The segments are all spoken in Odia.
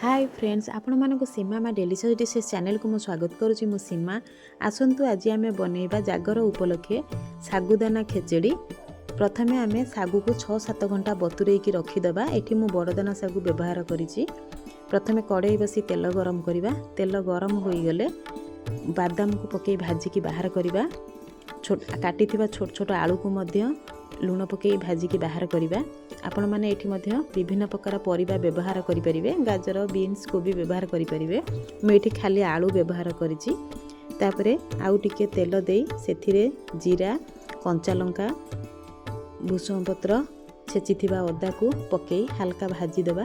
ହାଏ ଫ୍ରେଣ୍ଡସ୍, ଆପଣମାନଙ୍କୁ ସୀମା ମା ଡେଲିସିୟସ୍ ଡିସେସ୍ ଚ୍ୟାନେଲକୁ ମୁଁ ସ୍ୱାଗତ କରୁଛି। ମୁଁ ସୀମା। ଆସନ୍ତୁ, ଆଜି ଆମେ ବନେଇବା ଜାଗର ଉପଲକ୍ଷେ ଶାଗୁଦାନା ଖେଚେଡ଼ି। ପ୍ରଥମେ ଆମେ ଶାଗୁକୁ 6-7 ଘଣ୍ଟା ବତୁରେଇକି ରଖିଦେବା। ଏଠି ମୁଁ ବଡ଼ଦାନା ଶାଗୁ ବ୍ୟବହାର କରିଛି। ପ୍ରଥମେ କଡ଼େଇ ବସି ତେଲ ଗରମ କରିବା। ତେଲ ଗରମ ହୋଇଗଲେ ବାଦାମକୁ ପକାଇ ଭାଜିକି ବାହାର କରିବା। ଛୋଟ କାଟିଥିବା ଛୋଟ ଛୋଟ ଆଳୁକୁ ମଧ୍ୟ ଲୁଣ ପକାଇ ଭାଜିକି ବାହାର କରିବା। ଆପଣମାନେ ଏଠି ମଧ୍ୟ ବିଭିନ୍ନ ପ୍ରକାର ପରିବା ବ୍ୟବହାର କରିପାରିବେ। ଗାଜର, ବିନ୍ସ, କୋବି ବ୍ୟବହାର କରିପାରିବେ। ମୁଁ ଏଠି ଖାଲି ଆଳୁ ବ୍ୟବହାର କରିଛି। ତାପରେ ଆଉ ଟିକେ ତେଲ ଦେଇ ସେଥିରେ ଜିରା, କଞ୍ଚା ଲଙ୍କା, ଭୃଷଙ୍ଗ ପତ୍ର, ଛେଚିଥିବା ଅଦାକୁ ପକାଇ ହାଲକା ଭାଜିଦେବା।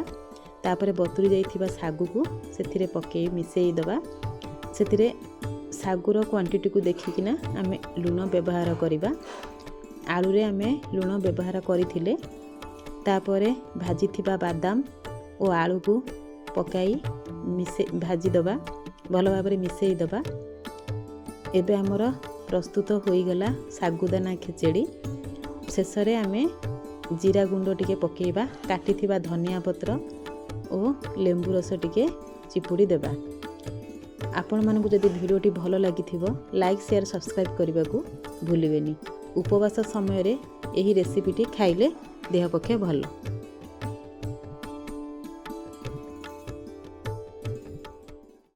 ତାପରେ ବତୁରି ଯାଇଥିବା ଶାଗୁକୁ ସେଥିରେ ପକାଇ ମିଶାଇ ଦେବା। ସେଥିରେ ଶାଗୁର କ୍ୱାଣ୍ଟିଟିକୁ ଦେଖିକିନା ଆମେ ଲୁଣ ବ୍ୟବହାର କରିବା। ଆଳୁରେ ଆମେ ଲୁଣ ବ୍ୟବହାର କରିଥିଲେ। ତାପରେ ଭାଜିଥିବା ବାଦାମ ଓ ଆଳୁକୁ ପକାଇ ମିଶେଇ ଭାଜିଦେବା, ଭଲ ଭାବରେ ମିଶାଇ ଦେବା। ଏବେ ଆମର ପ୍ରସ୍ତୁତ ହୋଇଗଲା ଶାଗୁଦାନା ଖେଚେଡ଼ି। ଶେଷରେ ଆମେ ଜିରା ଗୁଣ୍ଡ ଟିକେ ପକାଇବା, କାଟିଥିବା ଧନିଆ ପତ୍ର ଓ ଲେମ୍ବୁ ରସ ଟିକେ ଚିପୁଡ଼ି ଦେବା। ଆପଣମାନଙ୍କୁ ଯଦି ଭିଡ଼ିଓଟି ଭଲ ଲାଗିଥିବ, ଲାଇକ୍, ସେୟାର, ସବସ୍କ୍ରାଇବ୍ କରିବାକୁ ଭୁଲିବେନି। ଉପବାସ ସମୟରେ ଏହି ରେସିପିଟି ଖାଇଲେ ଦେହ ପକ୍ଷେ ଭଲ।